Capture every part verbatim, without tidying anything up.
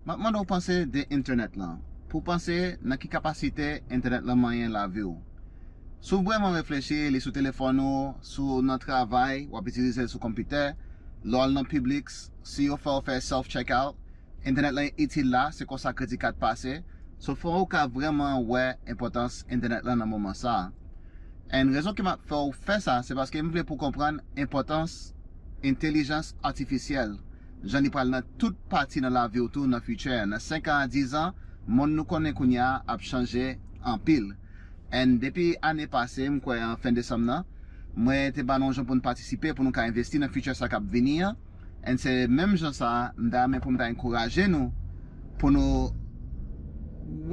M ap mande w panse de entènèt lan. Pou w panse nan ki kapasite entènèt lan manyen lavi w. Si w vrèman reflechi, li sou telefòn ou, si w nan travay, w ap itilize l sou konpitè, lè w al nan Publix, si yo fè w fè self checkout, entènèt lan itil la, se konsa kredi kat pase. So fò w ka vrèman wè enpòtans entènèt lan nan moman sa a. And rezon ki m ap fè w fè sa, se paske m vle pou w konprann enpòtans entèlijans atifisyèl, jan li pral nan tout pati nan lavi w tou nan future. Nan senk an a diz an, monn nou konnen kounye a ap chanje anpil. And depi ane pase, m kwè an fen desanm nan, mwen te ba nou yon jan pou nou patisipe, pou nou ka envesti nan future sa k ap vini an. And se menm jan sa a, m ta renmen pou m ta ankouraje nou, pou nou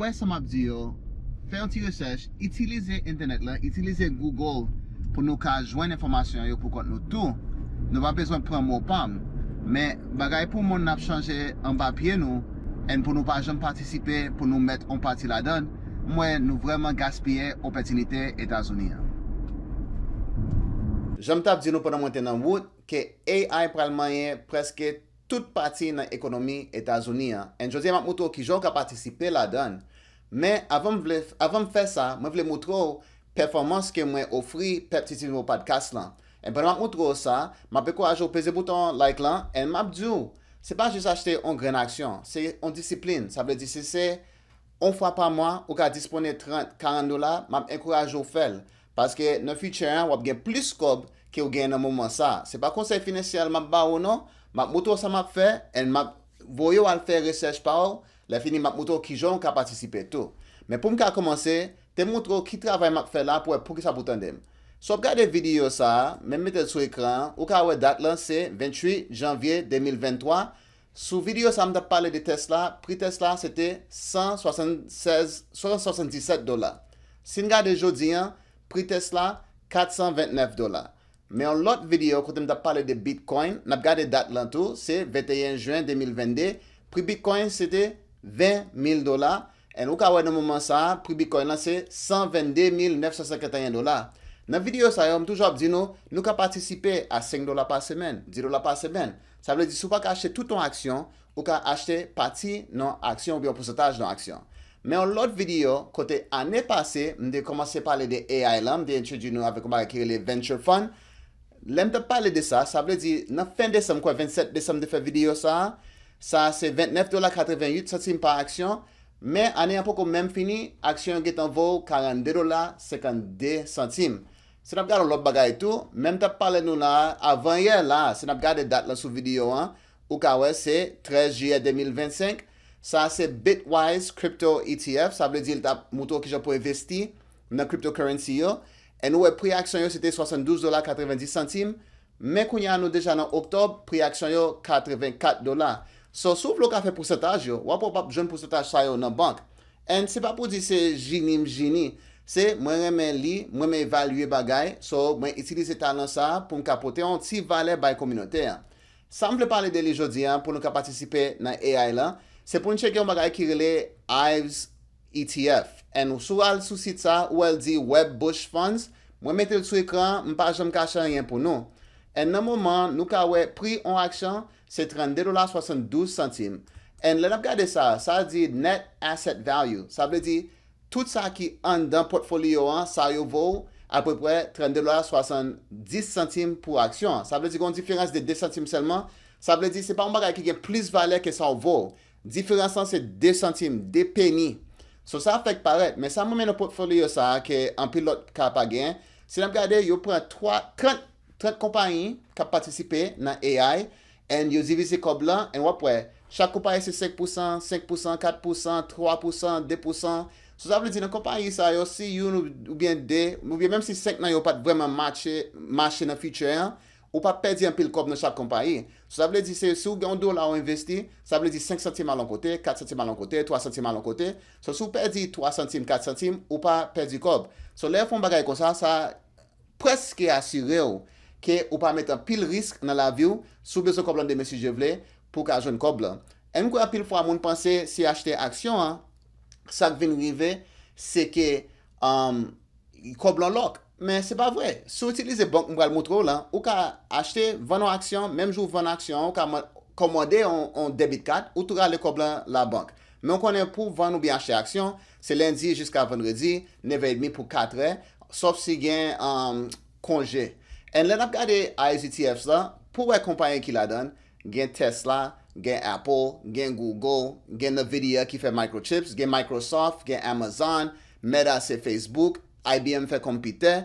wè sa m ap di yo, fè yon ti rechèch, itilize entènèt lan, itilize Google pou nou ka jwenn enfòmasyon yo pou kont nou tou. Nou pa bezwen pran mo pa m. Men bagay pou monn ap chanje anba pye nou, and pou nou pa janm patisipe, pou nou mèt on pati ladan, m wè nou vrèman gaspiye opòtinite Etazini an. Jan m t ap di nou pandan mwen te nan wout, ke A I pral manyen prèske tout pati nan ekonomi Etazini an. And jodi a m ap moutre w kijan w ka patisipe ladan. Men avan m vle, avan m fè sa, mwen vle moutre w pèfòmans ke mwen ofri pèp Titi Mo Podcast lan. And pandan m ap moutre w sa, m ap ankouraje w peze bouton like lan, and m ap di w, se pa jis achte yon grenn aksyon, se yon disiplin. Sa vle di si se yon fwa pa mwa, ou ka dispone trant, karant dola, m ap ankouraje w fè l. Paske nan future an, w ap gen plis kòb ke w genyen nan moman sa a. Se pa konsèy finansyèl m ap ba w non, m ap moutre w sa m ap fè, and m ap voye w al fè rechèch pa w, lè fini m ap moutre w kijan w ka patisipe tou. Men pou m ka kòmanse, te moutre w ki travay m ap fè la pou wè poukisa pou tande m. Si w ap gade videyo sa a, men m mete l sou ekran an, ou ka wè dat lan se venntuit janvye de mil venntwa, Sou videyo sa a, m t ap pale de Tesla, pri Tesla se te san swasannsèz, san swasanndisèt dola. Si n gade jodi an, pri Tesla, kat san ventnèf dola. Men yon lòt videyo kote m t ap pale de Bitcoin, n ap gade dat lan tou, se venteyen jen de mil vennde, pri Bitcoin se te ven mil dola. And ou ka wè nan moman sa a, pri Bitcoin lan se san vennde mil nèf san senkanteyen dola. Nan videyo sa yo, m toujou ap di nou, nou ka patisipe a senk dola pa semèn, dis dola pa semèn. Sa vle di, si w pa ka achte tout yon aksyon, ou ka achte pati nan aksyon oubyen yon pousantaj nan aksyon. Men yon lòt videyo, kote ane pase, m te kòmanse pale de A I lan, m te entwodui nou avèk yon bagay ki rele Venture Fund. Lè m t ap pale de sa, sa vle di, nan fen desanm, kwè vennsèt desanm, m te fè videyo sa a, sa a se ventnèf dola katrevennuit santim pa aksyon, men ane an poko menm fini, aksyon yo gentan vo w karannde dola senkannde santim. Si n ap gade yon lòt bagay tou, men m t ap pale nou la a, avan yè la a, si n ap gade dat lan sou videyo an, ou ka wè se trèz jiyè de mil vennsenk. Sa a se Bitwise Crypto E T F, sa vle di l t ap moutre w kijan pou envesti nan cryptocurrency yo. And ou wè pri aksyon yo se te swasanndouz dola katrevenndis santim, men kounye a nou deja nan oktòb, pri aksyon yo katrevenkat dola. So, si w vle w ka fè pousantaj yo, w ap wè w p ap jwenn pousantaj sa yo nan bank. And se pa pou di se jini m jini, se mwen renmen li, mwen renmen evalye bagay, so mwen itilize talan sa a pou m ka pote yon ti valè bay kominote a. Sa m vle pale de li jodi a pou nou ka patisipe nan A I lan, se pou n tcheke yon bagay ki rele Hives E T F. And si w al sou sit sa, ou wè l di Web Bush Funds, mwen mete l sou ekran an, m pa janm kache anyen pou nou. And nan moman an, nou ka wè pri yon aksyon, se trannde dola swasanndouz santim. And lè n ap gade sa, sa di net asset value. Sa vle di, tout sa ki anndan pòtfolyo an, sa yo vo w apeprè trannde dola swasanndis santim pou aksyon an. Sa vle di gen yon diferans de de santim sèlman. Sa vle di se pa yon bagay ki gen plis valè ke sa w vo w. Diferans lan se de santim, de peni. So sa fèk parèt, men sa m renmen nan pòtfolyo sa a ke anpil lòt ka pa genyen, si n ap gade, yo pran twa, trant, trant konpayi k ap patisipe nan A I, and yo divize kòb lan, and w ap wè, chak konpayi se senk pousan, senk pousan, kat pousan, twa pousan, de pousan. So sa vle di nan konpayi sa yo, si youn ou- oubyen de, oubyen menm si senk nan yo pa t vrèman matche, mache nan future an, ou p ap pèdi anpil kòb nan chak konpayi. So sa vle di se si w gen yon dola w envesti, sa vle di senk santim al yon kote, kat santim al yon kote, twa santim al yon kote. So si w pèdi twa santim, kat santim, ou pa pèdi kòb. So lè yo fè yon bagay konsa, sa prèske asire w ke ou pa met anpil risk nan lavi w si w bezwen kòb lan demen si Dye vle pou w ka jwenn kòb lan. And m kwè anpil fwa moun panse si achte aksyon an, sa k vin rive se ke um, kòb lan lòk. Men se pa vre. Si w itilize bank m pral moutre w lan, ou ka achte, vann yon aksyon, menm jou w vann aksyon an, ou ka man- kòmande yon, yon debit card, ou tou rale kòb lan labank. Men w konnen pou vann oubyen achte aksyon, se lendi jiska vandredi, nèf è edmi pou kat è, sòf si gen um, konje. And lè n ap gade I S E T Fs la, pou wè konpayi ki ladan, gen Tesla, gen Apple, gen Google, gen Nvidia ki fè microchips, gen Microsoft, gen Amazon, Meta se Facebook, I B M fè konpitè.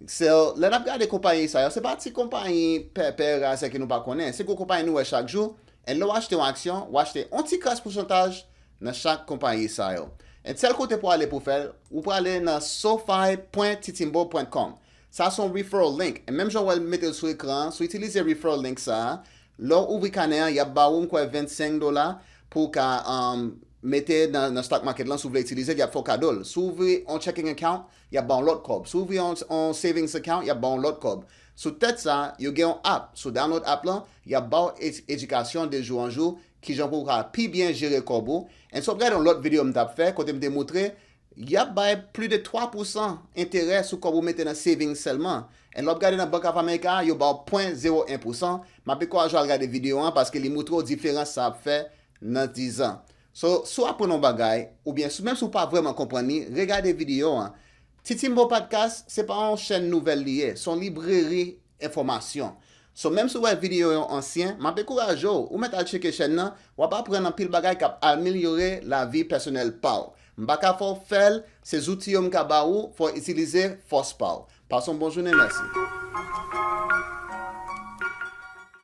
So, lè n ap gade konpayi sa yo, se pa ti konpayi pèpè razè ke nou pa konnen. Se gwo konpayi nou wè chak jou. And lè w achte yon aksyon, w achte yon ti kras pousantaj nan chak konpayi sa yo. And sèl kote pou ale pou fè l, ou prale nan sofi pwen titimbo pwen com. Sa se yon referral link. E menm jan w wè l mete l sou ekran an, si w itilize referral link sa a, lè w ouvri kanè an, y ap ba ou, m kwè, vennsenk dola pou w ka um, mete nan, nan stock market lan si w vle itilize l, y ap fè w kado l. Si w ouvri yon checking account, y ap ba w lòt kòb. Si w ouvri yon, yon savings account, y ap ba w lòt kòb. Sou tèt sa, yo gen yon app. Si w download app lan, y ap ba w ed- edikasyon de jou an jou, kijan pou w ka pi byen jere kòb ou. And si w ap gade yon lòt videyo m t ap fè, kote m te moutre, y ap bay plis de twa pousan enterè sou kòb ou mete nan savings sèlman. And lè w ap gade nan Bank of America, yo ba w pwen zewo en pousan. M ap ankouraje w al gade videyo an paske li moutre w diferans sa ap fè nan dizan. So, si w aprann yon bagay, oubyen si, menm si w pa vrèman konprann li, regade videyo an. Titimbo Podcast, se pa yon chèn nouvèl li ye, se yon libreri enfòmasyon. So, menm si w wè videyo yo ansyen, m ap ankouraje w, ou mèt al tcheke chèn nan, w ap aprann anpil bagay k ap amelyore lavi pèsonèl pa w. M pa ka fè w fè l, se zouti yo m ka ba ou, fò w itilize fòs pa w. Pase yon bon jounen, mèsi.